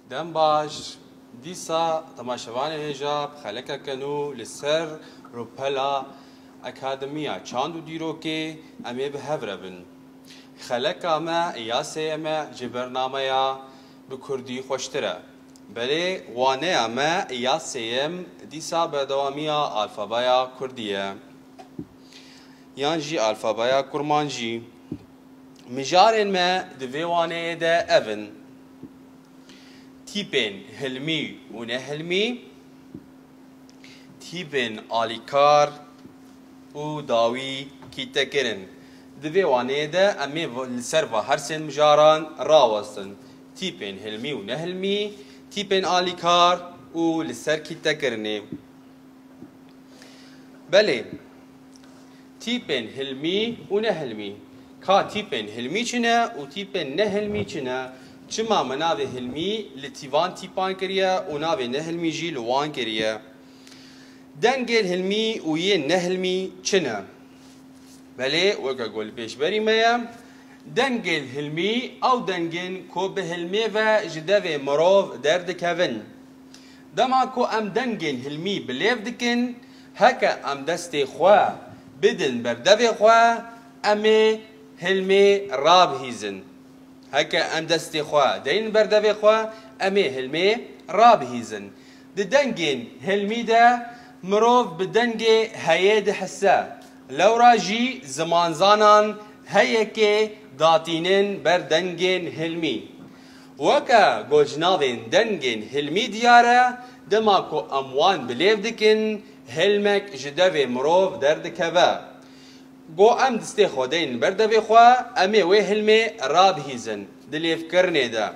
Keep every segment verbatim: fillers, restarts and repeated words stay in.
Dem baş, dîsa temaşevanê hêja bi xelekeke nû li ser rûpela Akademiya Çand û Dîrokê em ê bi hev re bin. Xeleka me ya sêyeme ji bernameya bi kurdî xweştir e. Belê waneya me ya sêyem dîsa berdewamiya alfabeya kurdî ye. Yan jî alfabeya kurmancî. Mijarên me di vê waneyê de ev in: tîpên hilmî û nehilmî, tîpên alîkar û dawî kîtekirin. Di vê waneyê de em ê li ser va her sên mijaran rawestin: tîpên hilmî û nehilmî, tîpên alîkar û li ser kîtekirinê. Belê, tîpên hilmî û nehilmî. Ka tîpên hilmî çi ne û tîpên nehilmî çi ne? Çima me navê hilmî li tîvan tîpan kiriye û navê nehilmî jî li wan kiriye? Dengên hilmî û yên nehilmî çi ne? Belê, weke ku li pêşberî me ye, dengên hilmî ew dengên ku bi hilmê ve ji devê mirov derdikevin. Dema ku em dengên hilmî bi lêv dikin, heke em destê xwe bidin ber devê xwe, em ê hilmê rabihîzin. Heke em destê xwe deyn ber devê xwe, em ê hilmê rabihîzin. Di dengên hilmî de mirov bi dengê heyê dihise. Lewra jî zimanzanan heyekê datînin ber dengên hilmî. Weke ku ji navên dengên hilmî diyar e, dema ku em wan bi lêv dikin, hilmek ji devê mirov derdikeve. Go em distê xwe deyn ber devê xwe, em ê wê hilmê rabihîzin di lêvkirinê de.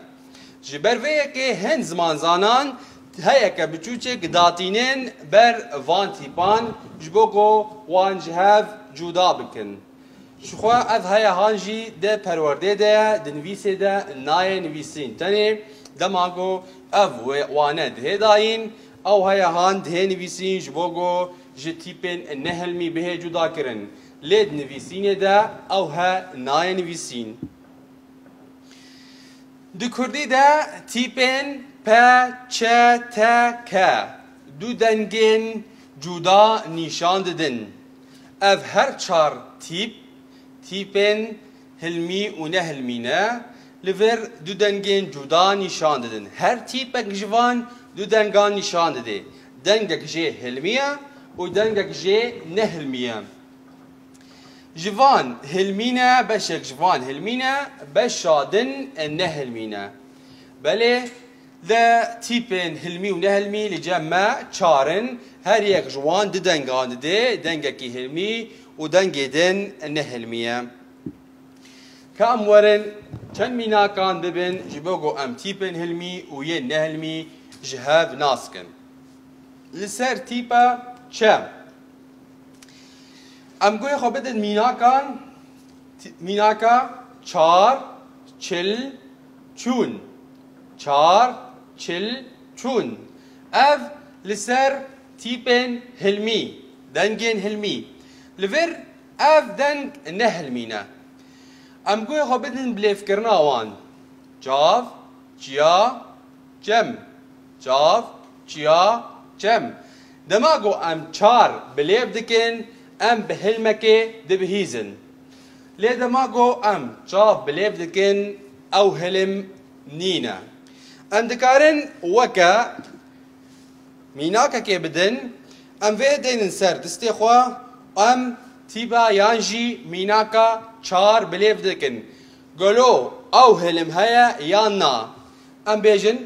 Ji ber vê yekê hin zimanzanan heyeke biçûçek datînin ber van tîpan, ji bo ku wan ji hev cuda bikin. Jixwe ev heya han jî di perwerdê de ye, di nivîsê de nayê nivîsîn. Tenê dema ku ev wê wane dihê dayîn, ew heya han dihê nivîsîn, ji bo ku ji tîpên nehilmî bihê cuda kirin. Lê di nivîsînê de ew he nayê nivîsîn. Di kurdî de tîpên p, ç, t, k du dengên cuda nîşan didin. Ev her çar tîp, tîpên hilmî û nehilmî ne, li vir du dengên cuda nîşan didin. Her tîpek ji van du dengan nîşan didê. Dengek jê hilmî ye û dengek jê nehilmî ye. Ji van hilmî ne, beşek ji van hilmî ne, beşa din nehilmî ne. Belê, de tîpên hilmî û nehilmî li cem me çar in, her yek ji wan du dengan didê, dengekî hilmî û dengê din nehilmî ye. Ka em werin çend mînakan bibin, ji bo ku em tîpên hilmî û yên nehilmî ji hev nas kin. Li ser tîpa ç, em guhê xwe bidin mînakan, tî-, mînaka çar, çil, çûn. Çar, çil, çûn. Ev li ser tîpên hilmî, dengên hilmî. Li vir ev deng nehilmî ne. Em guhê xwe bidin bi lêvkirina wan. Çav, çiya, çem. Çav, çiya, çem. Dema ku em çar bi lêv dikin, em bi hilmekê dibihîzin. Lê dema ku em çav bi lêv dikin, ew hilim nîne. Em dikarin weke mînakekê bidin, em vê deynin ser distê xwe, em tîba yan jî mînaka çar bi lêv dikin. Gelo ew hilim heye yan na? Em bêjin,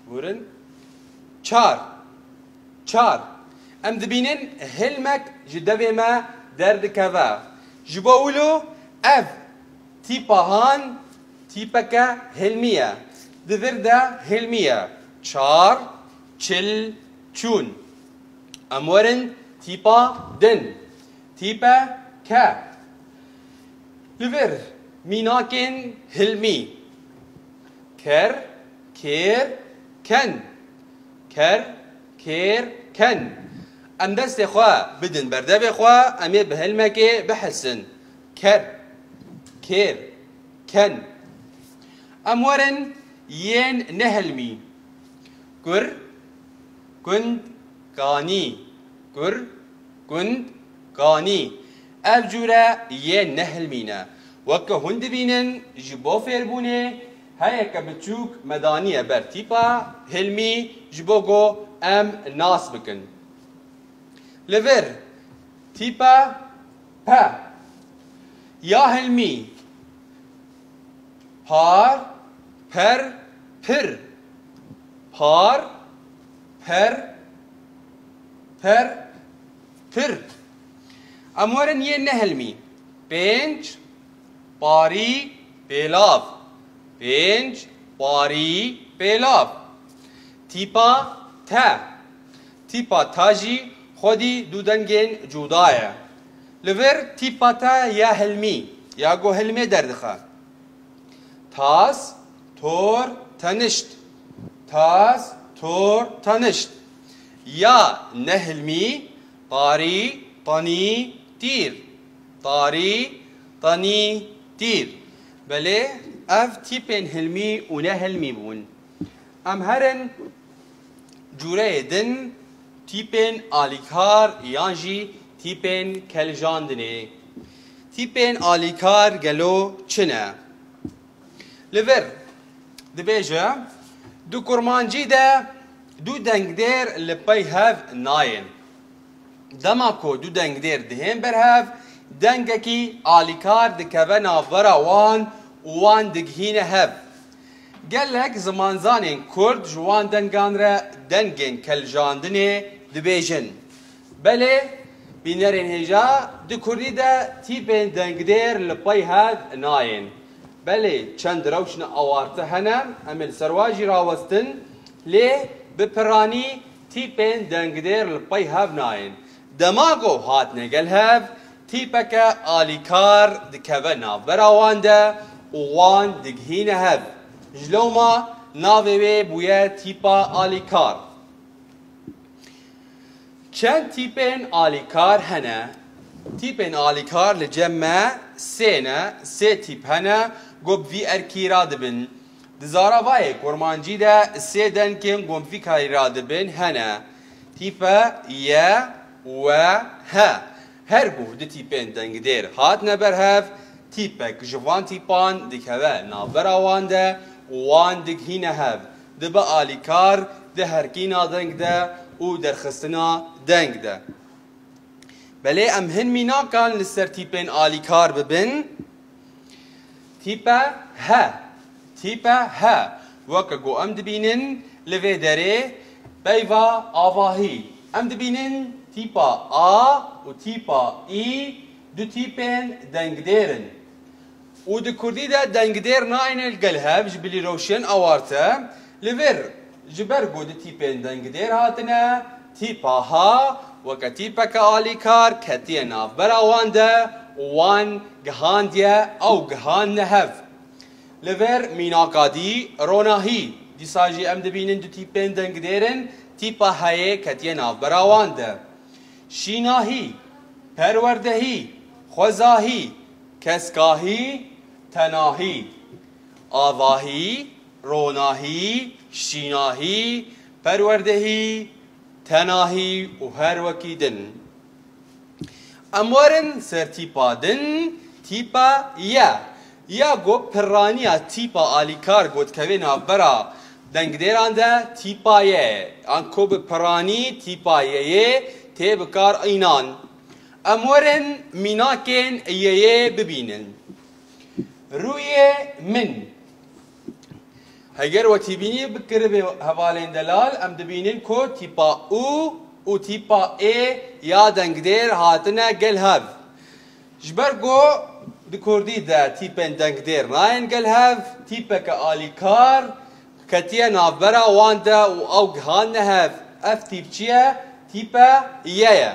bûrin, çar. Çar. Em dibînin hilmek ji devê me derdikeve. Ji bo wilo ev tîpa han tîpeke hilmî ye. Di vir de hilmî ye. Çar, çil, çûn. Em werin tîpa din. Tîpe ke. Li vir mînakên hilmî. Ker, kêr, ken. Ker, kêr, ken. Em destê xwe bidin berdevê xwe, em ê bi hilmekê bihisin. Ker, kêr, ken. Em werin Yên nehilmî. Kur, kund, kanî. Kur, kund, kanî. Ev cûre yên nehilmî ne. Weke hûn dibînin, ji bo fêrbûnê heyeke biçûk me daniye ber tîpa hilmî, ji bo ku em nas bikin. Li vir, tîpa pe. Ya hilmî. Par, per, pir. Par, per, per, pir. Em werin yên nehilmî. Pênc, parî, pêlav. Pênc, parî, pêlav. Tîpa te. Tîpa ta jî xwedî du dengên cuda ye. Li vir tîpa te ya hilmî, ya ku hilmê derdixe. Tas, tor, tenişt. Tas, tor, tenişt. Ya nehilmî, tarî, tanî, tîr. Tarî, tanî, tîr. Belê, ev tîpên hilmî û nehilmî bûn. Em herin cûreyê din, tîpên alîkar yan jî tîpên keljandinê. Tîpên alîkar gelo çi ne? Li vir dibêje, di kurmancî de du dengdêr li pey hev nayên. Dema ku du dengdêr dihên ber hev, dengekî alîkar dikeve navbera wan û wan digihîne hev. Gelek zimanzanên kurd ji wan dengan re dengên keljandinê dibêjin. Belê, bînerên hêja, di kurdî de tîpên dengdêr li pey hev nayên. Belê, çend rewşine awarte hene, em ê li ser wan jî rawestin, lê bi piranî tîpên dengdêr li pey hev nayên. Dema ku hatine gel hev, tîpeke alîkar dikeve navbera wan de û wan digihîne hev. Ji lewma navê wê bûye tîpa alîkar. Çend tîpên alîkar hene? Tîpên alîkar li cem me sê ne, sê tîp hene ku bi vî erkî radibin. Di zaravayê kurmancî de sê dengên ku bi vî karî radibin hene. Tîpe ye, we, he. Her ku du tîpên dengdêr hatine ber hev, tîpek ji van tîpan dikeve navbera wan de û wan digihîne hev. Dibe alîkar di herkîna deng de û derxistina deng de. Belê em hin mînakan li ser tîpên alîkar bibin. Tîpe he. Tîpe he. Weke ku em dibînin li vê derê peyva avahî. Em dibînin tîpa a û tîpa î du tîpên dengdêr in. Û di kurdî de dengdêr nayêne gel hev ji bilî rewşên awarte. Li vir, ji ber ku du tîpên dengdêr hatine, tîpa ha weke tîpeke alîkar ketiye navbera wan de û wan gihandiye ew gihandine hev. Li vir mînaka dî ronahî. Dîsa jî em dibînin du tîpên dengdêr in, tîpa heyê ketiye navbera wan de. Şînahî, perwerdehî, xwezahî, keskahî, tenahî, avahî, ronahî, şînahî, perwerdehî, tenahî û her wekî din. Em werin ser tîpa din, tîpa ye. Ya ku piraniya tîpa alîkar ku dikeve navbera dengdêran de tîpa ye. An ku bi piranî tîpa yeyê tê bi kar înan. Em werin mînakên yeyê bibînin. Rûyê min. Heger we tîbînî bikiribê hevalên delal, em dibînin ku tîpa û û tîpa ê ya dengdêr hatine gel hev. Ji ber ku di kurdî de tîpên dengdêr nayên gel hev, tîpeke alîkar ketiye navbera wan de û ew gihandine hev. Ev tîp çi ye? Tîpe ye ye.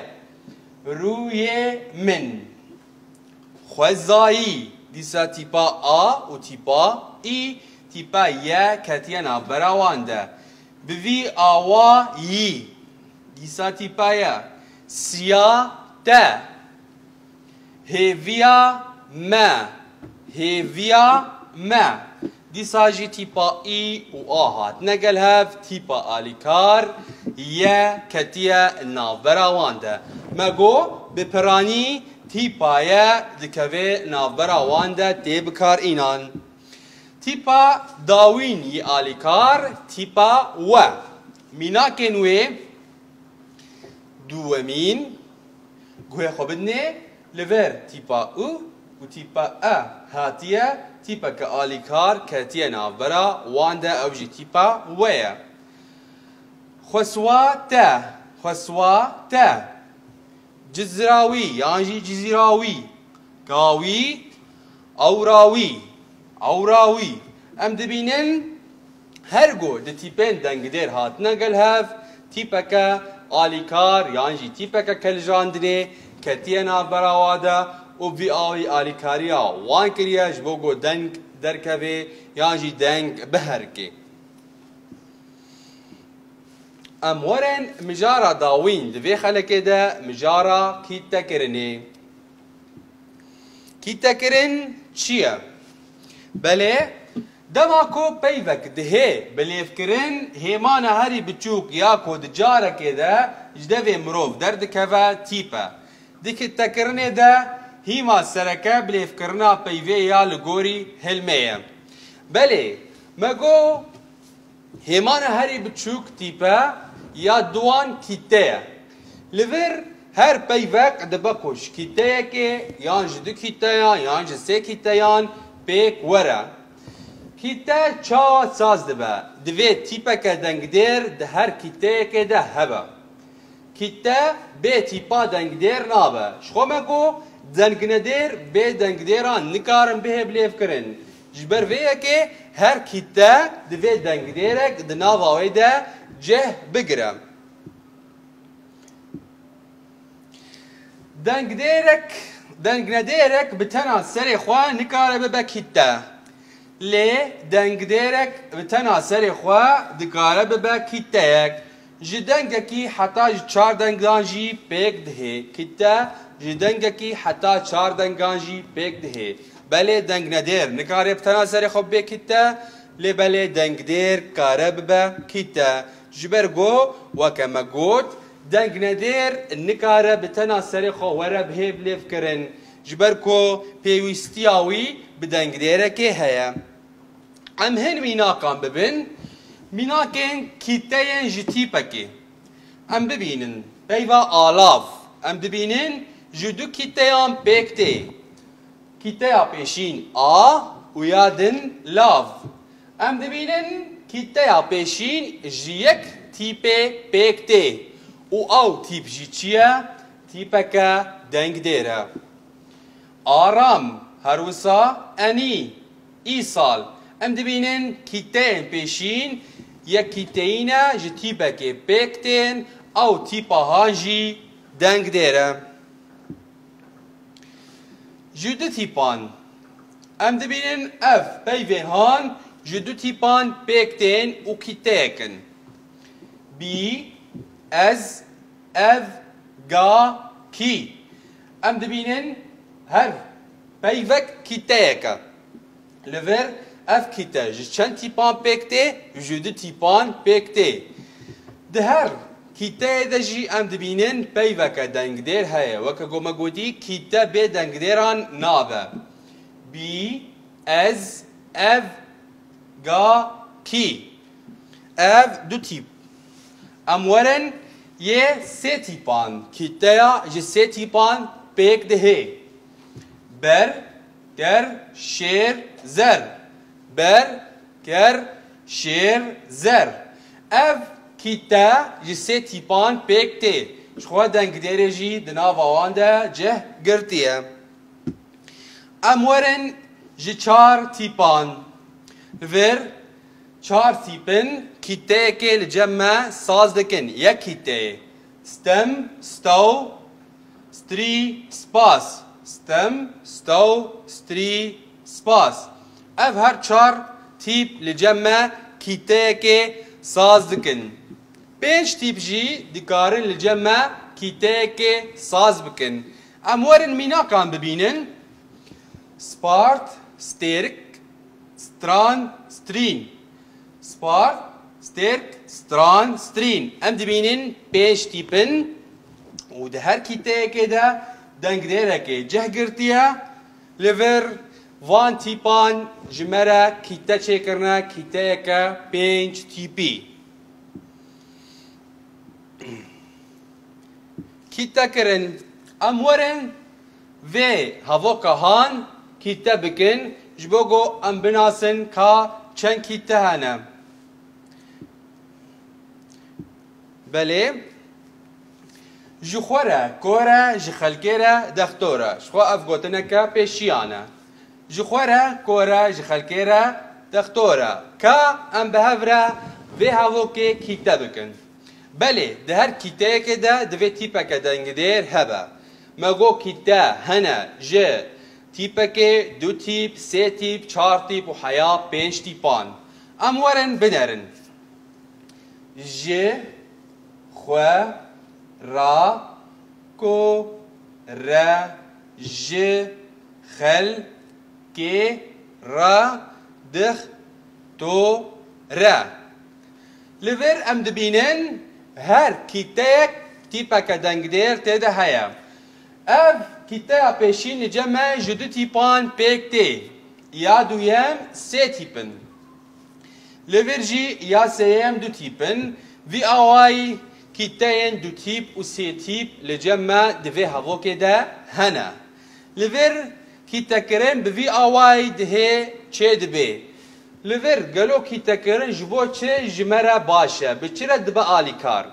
Rûyê min. Xwezayî, dîsa tîpa a û tîpa î, tîpa ye ketiye navbera wan de. Bi vî awayî, dîsa tîpa ye. Siya te. Hêviya me. Hêviya me. Dîsa jî tîpa î û a hatine gel hev, tîpa alîkar ye ketiye navbera wan de. Me got, bi piranî tîpa ye dikeve navbera wan de tê bikar înan. Tîpa dawîn yî alîkar, tîpa we. Mînakên wê, duwemîn, guhê xwe bidinê, li vir tîpa u û tîpa e hatiye, tîpeke alîkar ketiye navbera wan de, ew jî tîpa we ye. Xweswa te, xweswa te. Cizrawî yan jî cizîrawî. Gawî, ewrawî, ewrawî. Em dibînin her ku di tîpên dengdêr hatine gel hev, tîpeke alîkar yan jî tîpeke keljandinê ketiye navbera wa de û vî awî alîkariya wan kiriye ji bo ku deng derkeve yan jî deng biherike. Em werin mijara dawîn di vê xelekê de mijara kîtekirinê. Kîtekirin çi ye? Belê, dema ku peyvek dihê bilêvkirin, hêmana herî biçûk ya ku di carekê de ji devê mirov derdikeve tîp e. Di kîtekirinê de hîma sereke bilêvkirina peyvê ya li gorî hilmê ye. Belê, me got, hêmana herî biçûk tîpe ya duwan kîte ye. Li vir her peyvek dibe ku ji kîteyekê yan ji du kîteyan yan ji sê kîteyan pêk were. Kîte çawa saz dibe? Divê tîpeke dengdêr di her kîteyekê de hebe. Kîte bê tîpa dengdêr nabe. Ji xwe me got, dengnedêr bê dengdêran nikarin bihê bilêvkirin. Ji ber vê yekê her kîte divê dengdêrek di nava wê de cih bigire. Dengnedêrek, dengnedêrek bi tena serê xwe nikare bibe kîte. Lê dengdêrek bi tena serê xwe dikare bibe kîteyek. Ji dengekî heta ji çar dengan jî pêk dihê. Kîte ji dengekî heta çar dengan jî pêk dihê. Belê dengnedêr nikare bi tena serê xwe bibe kîte, lê belê dengdêr kare bibe kîte. Ji ber ku, weke me got, dengnedêr nikare bi tena serê xwe were bihê bilêvkirin. Ji ber ku pêwîstiya wî bi dengdêrekê heye. Em hin mînakan bibin, mînakên kîteyên ji tîpekê. Em bibînin, peyva alav. Em dibînin ji du kîteyan pêk tê. Kîteya pêşîn a û ya din lav. Em dibînin kîteya pêşîn ji yek tîpê pêk tê û ew tîp jî çi ye? Tîpeke dengdêr e. Aram, herwisa enî, îsal. Em dibînin kîteyên pêşîn yek kîteyî ne, ji tîpekê pêk tên, ew tîpa han jî dengdêr e. Ji du tîpan. Em dibînin ev peyvên han ji du tîpan pêk tên û kîteyek in. Bî, ez, ev, ga, kî. Em dibînin her peyvek kîteyek e. Li vir ev kîte ji çend tîpan pêk tê? Ji du tîpan pêk tê. Di her kîteyê de jî em dibînin peyveke dengdêr heye. Weke ku me gotî, kîte bê dengdêran nabe. Bî, ez, ev, ga, kî. Ev du tîp. Em werin yê sê tîpan. Kîteya ji sê tîpan pêk dihê. Ber, ker, şêr, zer. Ber, ker, şêr, zer. Ev kîte ji sê tîpan pêk tê. Ji xwe dengdêrê jî di nava wan de cih girtiye. Em werin ji çar tîpan. Vir çar tîp in, kîteyekê li cem me saz dikin. Yek kîteyê. Stem, stew, strî, spas. Stem, stew, strî, spas. Ev her çar tîp li cem me kîteyekê saz dikin. Pênc tîp jî dikarin li cem me kîteyekê saz bikin. Em werin mînakan bibînin. Spart, stêrik, Stran, strîn. Spar, stêrk, stran, strîn. Em dibînin pênc tîp in û di her kîteyekê de dengdêrekê cih girtiye. Li vir van tîpan ji me re kîte çêkirine, kîteyeke pênc tîpî. Kîte kirin. Em werin vê hevoka han kîte bikin, ji bo ku em binasin ka çend kîte hene. Belê, ji xwe re kor e, ji xelkê re dextor e. Ji xwe ev gotineke pêşiyan e. Ji xwe re kor e, ji xelkê re dextor e. Ka em bi hev re vê hevokê kîte bikin. Belê, di her kîteyekê de divê tîpeke dengdêr hebe. Me got kîte hene ji tîpekê, du tîp, sê tîp, çar tîp û heya pênc tîpan. Em werin binerin. Ji xwe ra ko re ji xel kê re dix to re. Li vir em dibînin her kîteyek tîpeke dengdêr tê de heye. Ev kîteya pêşîn li cem me ji du tîpan pêk tê. Ya duyem sê tîp in. Li vir jî ya sêyem du tîp in. Vî awayî kîteyên du tîp û sê tîp li cem me di vê hevokê de hene. Li vir kîtekirin bi vî awayî dihê çê dibe. Li vir gelo kîtekirin ji bo çi ji me re baş e? Bi çi re dibe alîkar?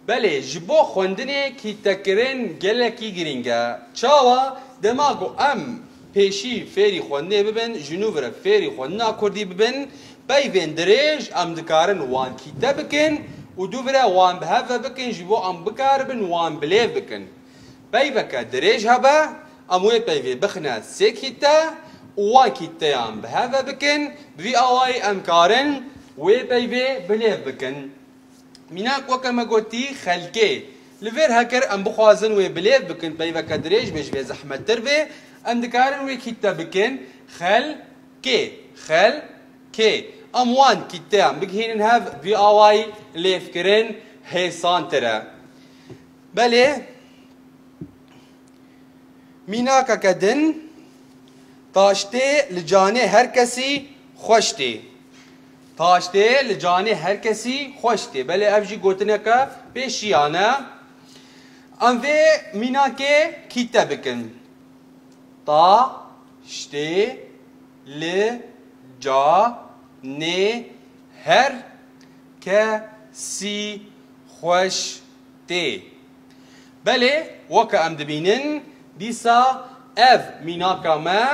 Belê, ji bo xwendinê kîtekirin gelekî girîng e. Çawa? Dema ku em pêşî fêrî xwendinê bibin, ji nû vir e fêrî xwendina kurdî bibin, peyvên dirêj em dikarin wan kîte bikin û dû vir e wan bi hev ve bikin, ji bo em bikaribin wan bilêv bikin. Peyveke dirêj hebe, em wê peyvê bixine sê kîte û wan kîteyan bi hev ve bikin, bi vî awayî em karin wê peyvê bilêv bikin. Mînak weke me gotî xelkê. Li vêr heker em bixwazin wê bilêv bikin, peyveke dirêj bê, ji vê zehmettir bê, em dikarin wê kîte bikin xelkê, xelkê. Em wan kîteyan bigihînin hev, vî awayî lêvkirin hêsantir e. Belê, mînakeke din, taştê li canê her kesî xweş tê. Taştê li canê her kesî xweş tê. Belê ev jî gotineke pêşiyan e. Em vê mînakê kîte bikin. Taştê li canê her kesî xweş tê. Belê, weke em dibînin, dîsa ev mînaka me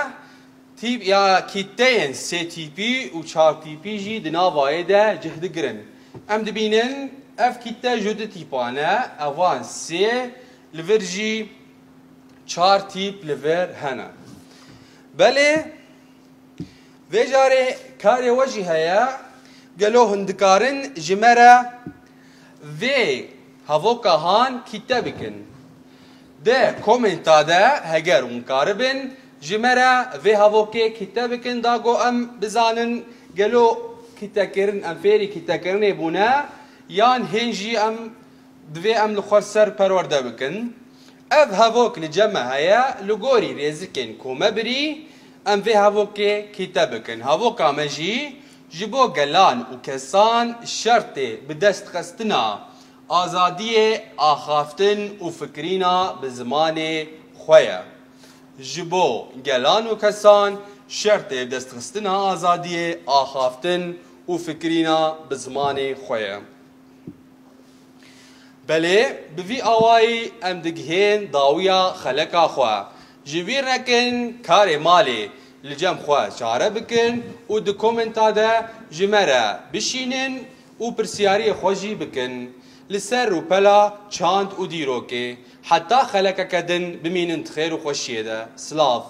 tîp ya kîteyên sê tîpî û çar tîpî jî di navayê de cih digirin. Em dibînin, ev kîte ji du tîpan e, evan sê, li vir jî çar tîp li vir hene. Belê, vê carê karê we jî heye, gelo hûn dikarin ji me re vê hevoka han kîte bikin? Di komenta de heger hûn karibin ji me re vê hevokê kîte bikin, da ku em bizanin gelo kîtekirin, em fêrî kîtekirinê bûne yan hên jî em divê em li xwe ser perwerde bikin. Ev hevok li cem me heye, li gorî rêzikên ku me birî, em vê hevokê kîte bikin. Hevoka me jî ji bo gelan û kesan şertê bidestxistina azadiyê, axaftin û fikirîna bi zimanê xwe ye. Ji bo gelan û kesan şertê bidestxistina azadiyê, axaftin û fikirîna bi zimanê xwe ye. Belê, bi vî awayî em digihên dawiya xeleka xwe. Ji bîr nekin karê malê li cem xwe çare bikin û di komenta de ji me re bişînin û pirsyariyê xwe jî bikin. Li ser rûpela çand û dîrokê heta xelekeke din bimînin di xêr û xweşiyê de. Silav.